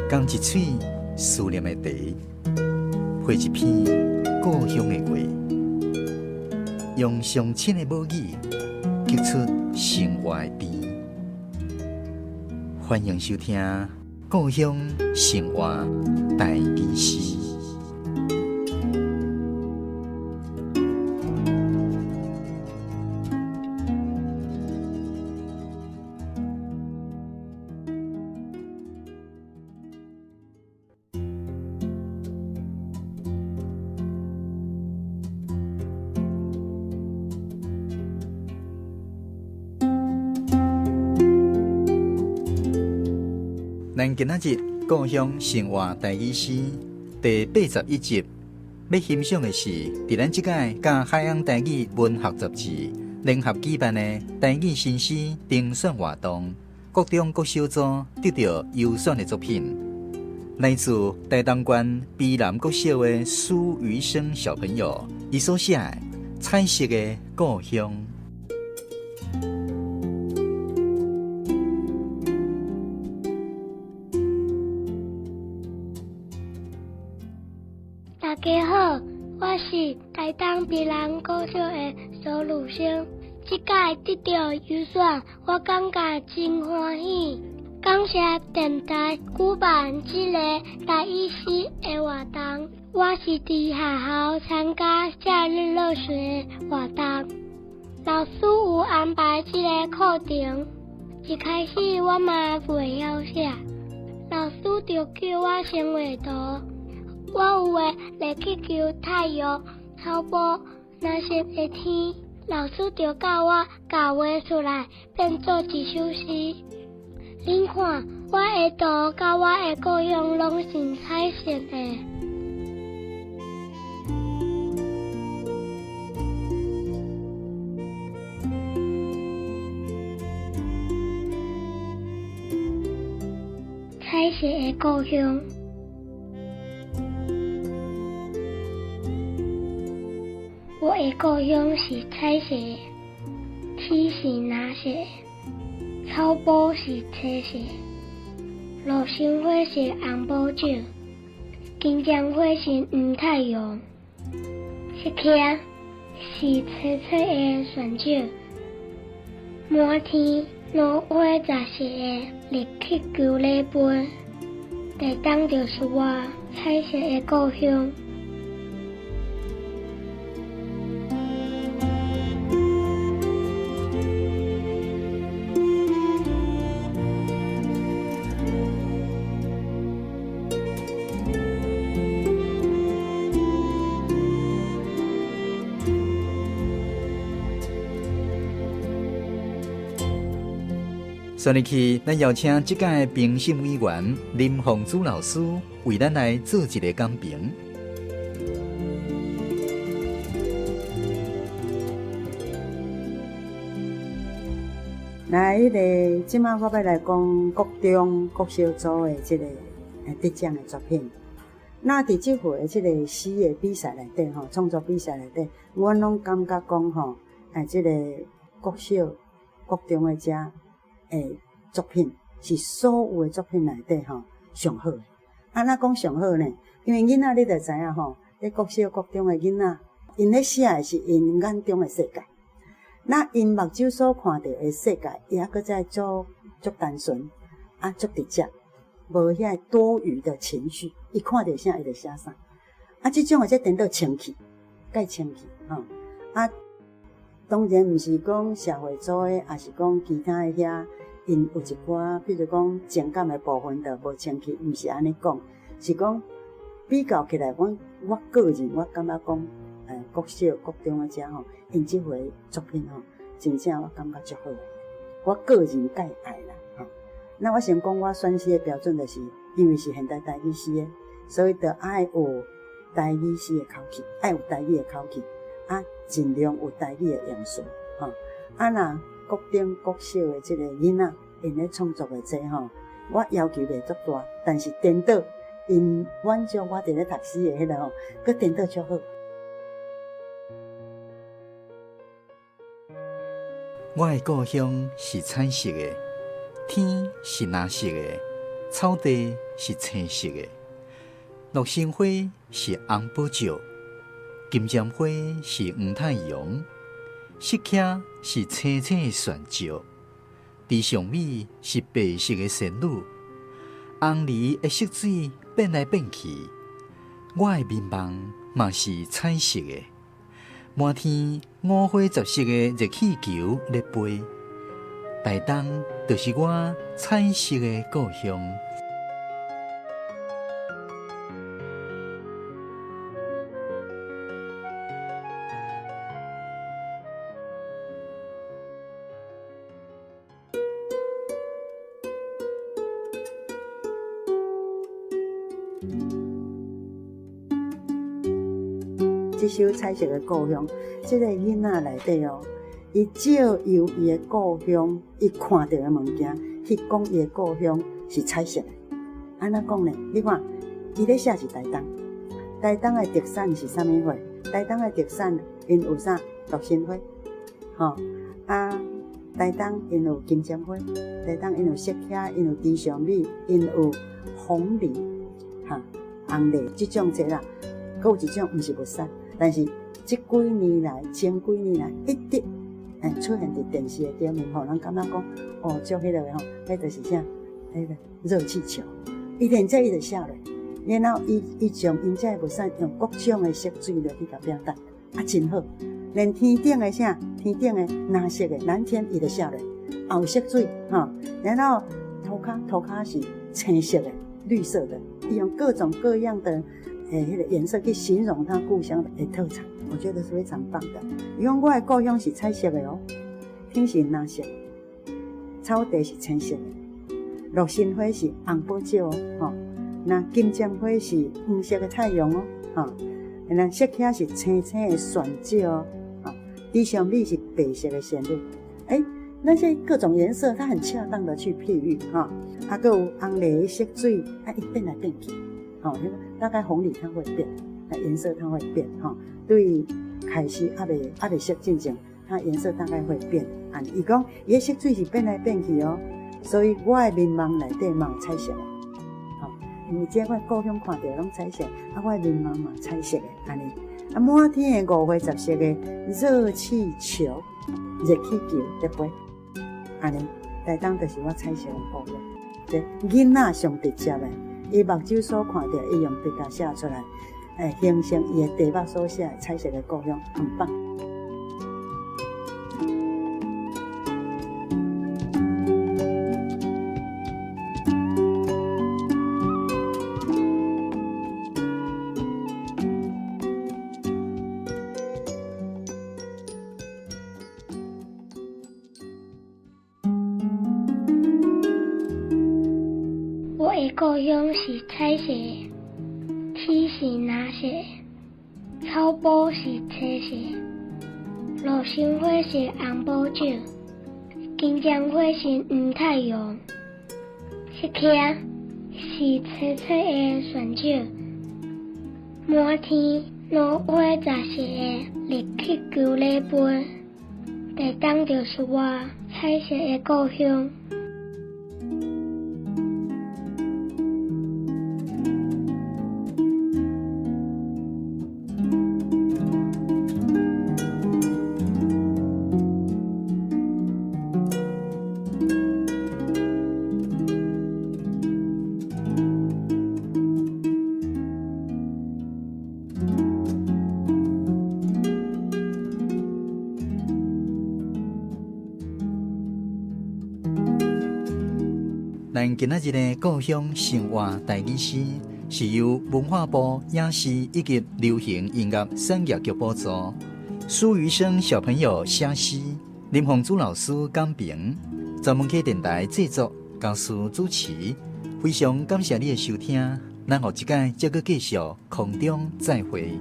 仝一喙思念的茶，配一篇故乡的话，用上亲的母语，激出生活的甜。欢迎收听《故乡生活台语诗》。咱今仔日故乡生活台语诗第81集，欲欣赏的是佇咱這屆佮海洋台语文学杂志联合举办的台语新诗评选活动，国中国小组得到优选的作品，来自台东县卑南国小的苏余生小朋友，伊所写的《彩色的故乡》。大家好，我是台东卑南国小的苏女生。这届得到优选，我感觉真欢喜。感谢电台举办这个台语诗的活动。我是伫学校参加假日乐学活动，老师有安排这个课程。一开始我嘛袂晓写，老师就叫我先画图。我有画热气球、太阳、草埔、蓝色的天，老师就教我共画出来，变做一首诗。恁看，我的图佮我的故乡拢是彩色的。彩色的故乡。我的故乡是彩色的，天是蓝色的，草埔是青色的，洛神花是红宝石，金针花是黄太阳，雪茄是青青的旋石，满天芦花杂色的热气球咧飞，台东就是我彩色的故乡。煞入去，咱邀请這屆評審委員林鳳珠老師為咱來做一个講評。來，彼个，這擺我欲來講國中國小組的這个得獎的作品。那佇這回的這个詩的比賽內底吼，創作比賽內底，阮攏感覺講吼，這个國小、國中的遮的作品是所有的作品內底吼上好的。啊，若講上好呢？因為囡仔你就知影吼，咧國小、國中的囡仔，𪜶咧寫的是𪜶眼中的世界。那𪜶目睭所看著的世界，伊猶閣再足足單純，啊，足直接，無遐多餘的情緒。伊看著啥，伊就寫啥。啊，這種的才顛倒清氣，蓋清氣吼。啊，當然毋是講社會組的，抑是講其他的遐，𪜶有一寡，比如講情感的部分就無清氣，毋是按呢講，是講比較起來，阮我個人我感覺講，國小、國中的遮吼，𪜶這回作品吼，真正我感覺足好的，我個人介愛啦吼。那我先講我選詩的標準，就是因為是現代台語詩的，所以就愛有台語詩的口氣，愛有台語的口氣，啊，盡量有台語的用詞吼。啊，若國中、國小的這个囡仔，𪜶咧創作的這吼，我要求袂足大，但是顛倒𪜶滿足我佇咧讀詩的彼个吼，閣顛倒足好。我的故鄉是彩色的，天是藍色的，草地是青色的，洛神花是紅寶石，金針花是黃太陽，釋迦是青青的蒜石，池上美是白色的仙女，紅梨的色水變來變去，我的眠夢嘛是彩色的，滿天五花十色的熱氣球咧飛，台東就是我彩色的故鄉。這首彩色的故鄉，這個囡仔內底哦，伊借由伊的故鄉，伊看著的物件去講伊的故鄉是彩色的。按怎講呢？你看，伊咧寫是台東，台東的特產是啥物貨？台東的特產𪜶有啥？洛神花，吼啊！台東𪜶有金針花，台東𪜶有釋迦，𪜶有池上米，𪜶有鳳梨，哈，紅梨這種這啦，閣有一種毋是物產，但是這幾年來，前幾年來一直出現佇電視的頂面，予人感覺講哦，足彼個的吼，彼就是啥？彼個熱氣球，伊連這伊就寫落，然後伊將𪜶這个物產用各種的色水來去共表達，啊，真好。連天頂的啥，天頂的藍色的藍天，伊就寫落，也有色水吼。然後塗跤是青色的、綠色的，伊用各種各樣的彼個顏色去形容他故鄉的特產，我覺得是非常棒的。伊講我的故鄉是彩色的哦，天是藍色，草地是青色的，洛神花是紅寶石哦，吼，那金針花是黃色的太陽哦，吼，那釋迦是青青的蒜石哦，吼，池上美是白色的仙女，那些各種顏色，它很恰當的去譬喻，哈，啊，閣有紅梨的色水，啊，伊變來變去，吼，那個大概紅梨它會變，那顏色它會變，哈，對，開始猶未熟進前，它顏色大概會變，啊，伊講伊的色水是變來變去哦，所以我的眠夢內底嘛有彩色的，吼，因為這我故鄉看著攏彩色，啊，我的眠夢嘛彩色的，按呢，啊，滿天的五花十色的熱氣球，熱氣球咧飛，按呢，台東就是我彩色的故鄉，這囡仔上直接的，伊目睭所看著，伊用筆共寫出來，形成伊的題目所寫的彩色的故鄉，很棒。我的故鄉是彩色的，天是藍色的，草埔是青色的，洛神花是紅寶石，金針花是黃太陽，釋迦是青青的蒜石，滿天五花十色的熱氣球咧飛，台東就是我彩色的故鄉。咱今仔日的故鄉生活台語詩，是由文化部影視以及流行音樂產業局補助，蘇餘生小朋友寫詩，林鳳珠老師講評，專門客電台製作，教師主持。非常感謝你的收聽，咱後一擺再閣繼續空中再會。